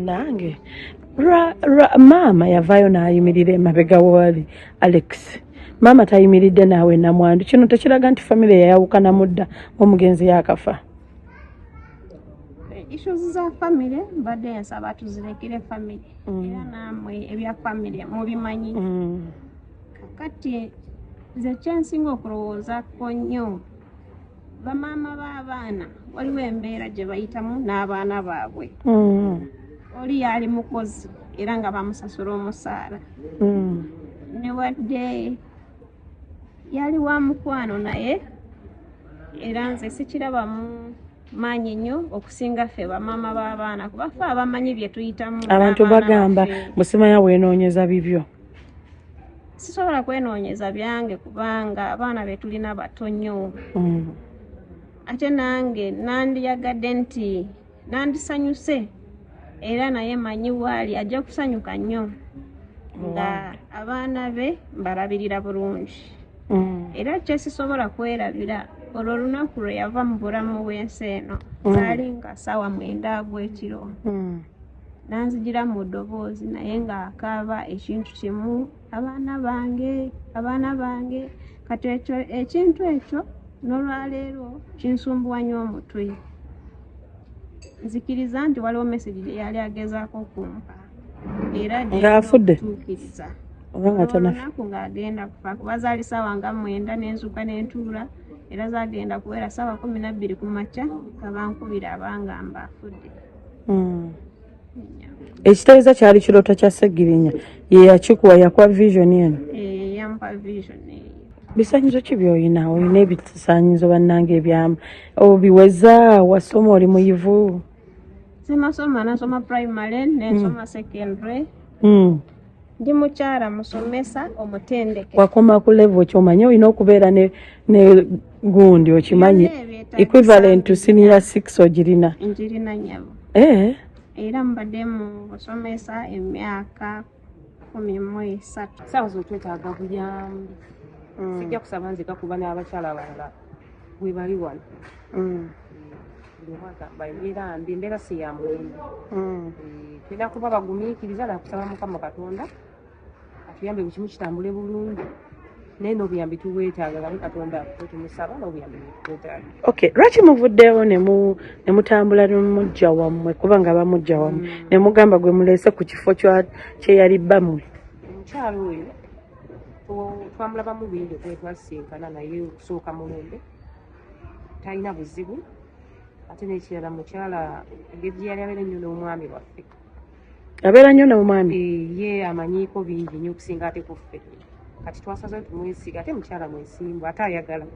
Nange maama yavaayo n'ayimirira emabega wali Alex. Maama tayimiridde naawe namwandu. Kino tekiraga nti famire yayawukana mudda omugenzi yakafa? Issues za famire mbadde nsaba tuzirekere famire. Era nammwe ebya famire mubimanyi. Kakati nze kyensinga okulowoozaako nnyo, bamaama b'abaana waliwo embeera gye bayitamu n'abaana baabwe. Oli yali mukozi era nga bamusasula omusaala. Ne wadde yali wa mukwano, naye era nze sikirabamu maanyi nnyo okusinga ffe bamaama b'abaana, kuba ffe abamanyi bye tuyitamu Abantu n'abaana bagamba baffe. Musimanya weenoonyeza bibyo. Sisobola kwenoonyeza byange kubanga abaana be tulina bato nnyo. Ate nange nandiyagadde nti nandisanyuse, era naye manyi waali ajja kusanyuka nnyo nga abaana be mbalabirira bulungi. Era kyesisobola kwerabira, olwo olunaku lwe yava mu bulamu bw'ensi eno, zaali nga ssaawa 9 agw'ekiro. Nanzigira mu ddoboozi naye ng'akaaba ekintu kimu, "Abaana bange, abaana bange." Kati ekyo ekintu ekyo n'olwaleero kinsumbuwa nnyo omutwe. Nzikiriza nti waliwo message gye yali agezaako okumpa era Ng'afudde? Tuukiriza. Oba nga tanafa? Olunaku ng'agenda kufa, kuba zaali ssaawa nga 9 nenzuuka nentuula, era zagenda kuwera ssaawa 12 ku makya nga bankubira abangamba afudde. Ekitegeeza kyali kirooto kya Segirinya, ye yakikuwa, yakuwa vision eno? Eh, yampa vision eyo. Bisanyizo ki by'olina? Olina ebisanyizo bannange ebyamu obiweza? Wasoma? Oli muyivu? Sinasoma, nasoma primary nensoma secondary. Ndi mukyala musomesa omutendeke. Wakoma ku level kyomanye olina okubeera ne gundi okimanyi? Byonna ebyetaagisa. Equivalent to senior six ogirina? Njirina, nyabo. Era mbadde mu busomesa emyaka 13. Saawa zino twetaaga buyambi. Sijja kusaba nzeka kuba n'abakyala abalala bwe bali wano. Buli omu agamba embeera mbi, embeera si ya mulembe. Tulina kuba bagumiikiriza nakusaba Mukama Katonda atuyambe buli kimu kitambule bulungi, naye n'obuyambi tubwetaaga nga Katonda bwe tumusaba n'obuyambi bwetaaga. Okay, lwaki muvuddewo ne mutambula nemujja wammwe, kubanga bamujja wammwe, ne mugamba gwe muleese ku kifo kye yali bammwe? Omukyalo oyo twamulabamu bingi okuba twasisinkana naye okusooka mulumbe talina buzibu, ate n'ekirala mukyala engeri gye yali abeera ennyo n'omwami waffe. Abeera nnyo n'omwami? Eh, ye amanyiiko bingi nnyo okusinga ate ku ffe. Kati twasazeyo tumwesiga, ate mukyala mwesimbu ate ayagala.